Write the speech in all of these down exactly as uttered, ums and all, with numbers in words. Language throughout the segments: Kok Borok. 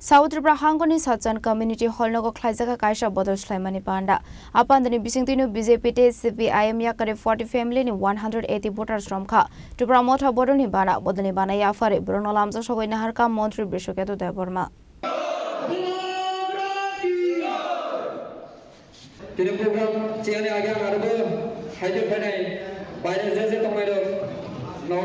South Tripura hangkoni Satchan Community Hall nogo khlaijak kha kaisa bodol swlaimani panda. A pandani bisingtwino B J P tei C P I M yakari forty family ni one hundred eighty voters romkha. Tripura Motha bodolni bana, bodolni bana yaphari borokno lamjak sogwi naharkha Montri Biswaketu Debbarma. Tini program chiyani age ang arobo haide phainai baire je je tongnai rok no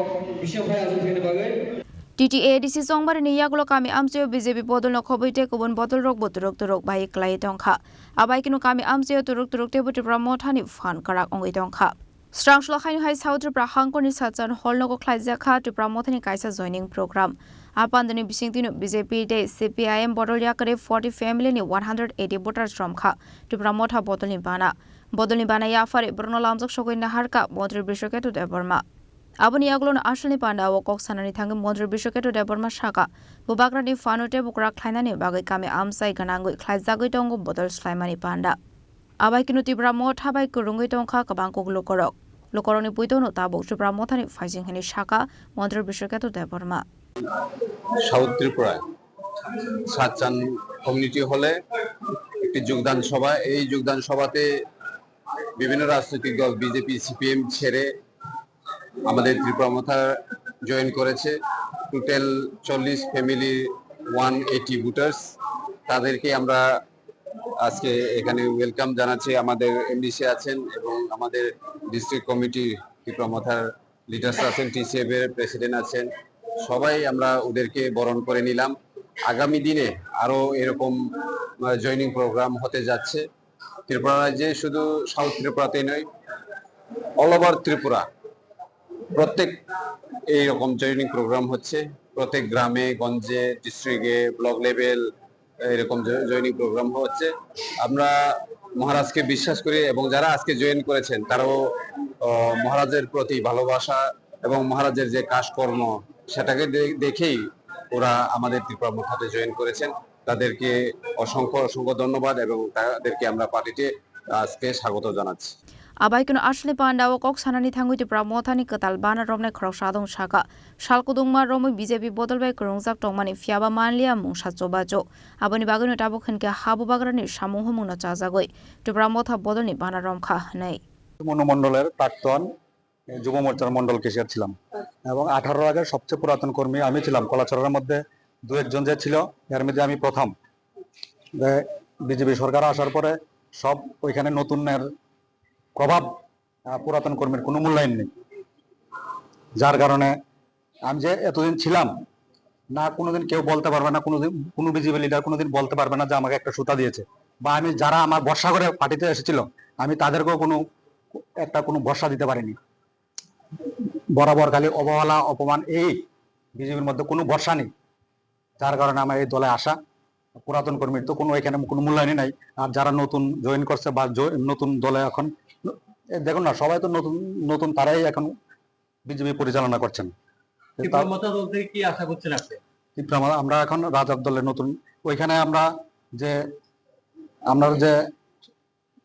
bising phai asuk thani bagwi. T T A D C Chongbarini yagulo kami amchaio B J P bodolno khobwi tei kubun bodolrokbo turuk turuk bai kwlaiwi tongkha. Abaikeno kami amchaio turuk turuk teibo Tripura Mothani phan kwrak wngwi tongkha. Srangsulo haino hai South Tripura hangkoni Satchan Hall nogo khlaijak kha Tripura Mothani kaisa joining program. A pandani bisingtwino B J P tei C P I M bodol yakarwi forty family ni one hundred eighty voters romkha Tripura Motha bodolni bana. Bodolni bana yaphari borokno lamjak sogwi naharkha Montri Biswaketu Debbarma. Aboni yagulono asalni panda o kok sanani thangwi Montri Biswaketu Debbarma sakha, bubagrani phano teibo kwrak khlainani bagwi kami amchai gwnangwi khlaijagwi tongo bodol swlaimani panda. Abaikeno Tripura Motha bai kwrwngwi tongkha kwbang kok lukorok. Lukorokni puitono tabuk Tripura Mothani phaising hwnwi sakha Montri Biswaketu Debbarma. South ত্রিপুরায় সাতচান কমিউনিটি হলে একটি যোগদান সভা। এই যোগদান সভাতে বিভিন্ন রাজনৈতিক দল বিজেপি, সিপিএম ছেড়ে আমাদের ত্রিপুরা মথা জয়েন করেছে। টোটাল চল্লিশ ফ্যামিলি, ওয়ান এইটি ভোটার্স, তাদেরকে আমরা আজকে এখানে ওয়েলকাম জানাচ্ছি। আমাদের এমডিসি আছেন এবং আমাদের ডিস্ট্রিক্ট কমিটি ত্রিপুরা মথার লিডার্স আছেন, টিসিএফ এর প্রেসিডেন্ট আছেন, সবাই আমরা ওদেরকে বরণ করে নিলাম। আগামী দিনে আরো এরকম, আহ, জয়েনিং প্রোগ্রাম হতে যাচ্ছে। ত্রিপুরা রাজ্যে শুধু সাউথ ত্রিপুরাতেই নয়, অল ওভার ত্রিপুরা প্রত্যেক এইরকম জয়েনিং প্রোগ্রাম হচ্ছে। প্রত্যেক গ্রামে গঞ্জে, ডিস্ট্রিক্টে, ব্লক লেভেল, এরকম জ-, জয়েনিং প্রোগ্রাম হচ্ছে। আমরা মহারাজকে বিশ্বাস করি এবং যারা আজকে জয়েন করেছেন তারাও, আহ, মহারাজের প্রতি ভালোবাসা এবং মহারাজের যে কাজকর্ম, সেটাকে দে-, দেখেই ওরা আমাদের ত্রিপুরা মথাতে জয়েন করেছেন। তাদেরকে অসংখ্য, অসংখ্য ধন্যবাদ এবং তাদেরকে আমরা পার্টিতে আজকে স্বাগত জানাচ্ছি। Abaikeno asalni panda o kok sanani thangwi Tripura Mothani kwtal bana romnai khoroksa adong sakha, sal kudungma romwi B J P bodol bai kwrwngjak tongmani phiyaba manliya mungsa chubachu. Aboni bagwino tabuk hinkhe ha bubagrani samung humungno chajagwi Tripura Motha bodolni bana romkha hwnwi. মনোমণ্ডলের প্রাক্তন যুব মোর্চার মণ্ডল ক্যাশিয়ার ছিলাম এবং আঠারোর আগে সবচেয়ে পুরাতন কর্মী আমি ছিলাম। কলাছড়ার মধ্যে দু একজন যে ছিল, এর মধ্যে আমি প্রথম। যে বিজেপি সরকার আসার পরে সব ওইখানে নতুনের প্রভাব, আহ, পুরাতন কর্মীর কোনো মূল্যায়ন নেই, যার কারণে আমি যে এতদিন ছিলাম, না কোনোদিন কেউ বলতে পারবে না, কোনোদিন কোনো বিজেপি লিডার কোনোদিন বলতে পারবে না যে আমাকে একটা সুতা দিয়েছে, বা আমি যারা আমার ভরসা করে পার্টিতে এসেছিল, আমি তাদেরকেও কোনো একটা কোনো ভরসা দিতে পারিনি। বরাবর খালি অবহেলা, অপমান, এই বিজেপির মধ্যে কোনো ভরসা নেই, যার কারণে আমার এই দলে আসা। পুরাতন কর্মীর তো কোনো এখানে কোনো মূল্যায়নই নাই। আর যারা নতুন জয়েন করছে বা জ-, নতুন দলে এখন, এ, দেখুন না, সবাই তো নতুন নতুন, তারাই এখন বিজেপি পরিচালনা করছেন। তা- ত্রিপুরা মথা দল থেকে কি আশা করছেন আপনি? ত্রিপুরা মথা, আমরা এখন রাজার দলে নতুন, ওইখানে আমরা যে, আমরা যে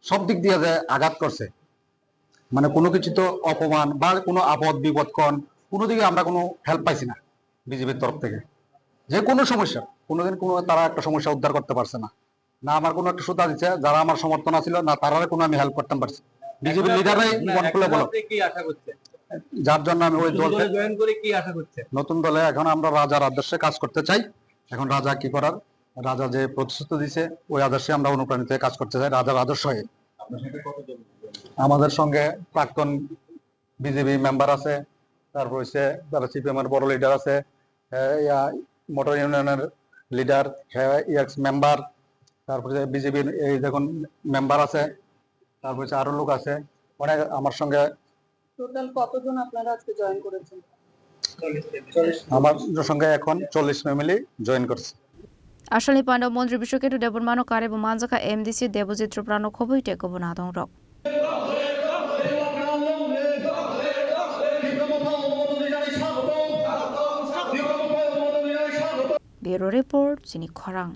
সব দিক দিয়ে যে আঘাত করছে, মানে কোনো কিছু তো অপমান বা কোনো আপদ বিপদ কন, কোনো দিকে আমরা কোনো হেল্প পাইছি না বিজেপির তরফ থেকে। যে কোনো সমস্যা, কোনোদিন কোনো তারা একটা সমস্যা উদ্ধার করতে পারছে না, না আমার কোনো একটা সুতা দিচ্ছে, যারা আমার সমর্থন আছিল না তারারে কোনো আমি হেল্প করতাম পারছি। বিজেপির লিডাররাই মন খুলে বলো। আপনি কি আশা করছেন? যার জন্য আমি ওই নতুন দল দলে থেকে জয়েন করে কি আশা করছেন? নতুন দলে এখন আমরা রাজার আদর্শে কাজ করতে চাই। এখন রাজা কি করার, রাজা যে প্রতিশ্রুতি দিছে, ওই আদর্শে আমরা অনুপ্রাণিত হয়ে কাজ করতে চাই, রাজার আদর্শ হয়ে। আপনার সাথে কতজন? আমাদের সঙ্গে প্রাক্তন বিজেপি মেম্বার আছে, তারপর হচ্ছে তারা সিপিএম এর বড় লিডার আছে, হ্যাঁ, ইয়া, মোটর ইউনিয়নের লিডার, হ্যাঁ, এক্স মেম্বার, তারপরে বিজেপির এই দেখুন মেম্বার আছে, তারপর হচ্ছে আরো লোক আছে, অনেক আমার সঙ্গে। টোটাল কতজন আপনারা আজকে জয়েন করেছেন? আমার সঙ্গে এখন চল্লিশ ফ্যামিলি জয়েন করছে। Asalni panda Montri Biswaketu Debbarmano karwi bo manjakha M D C Debojit Tripura no khobwi tei kubun adongrok. Bureau Report, Chini Khorang.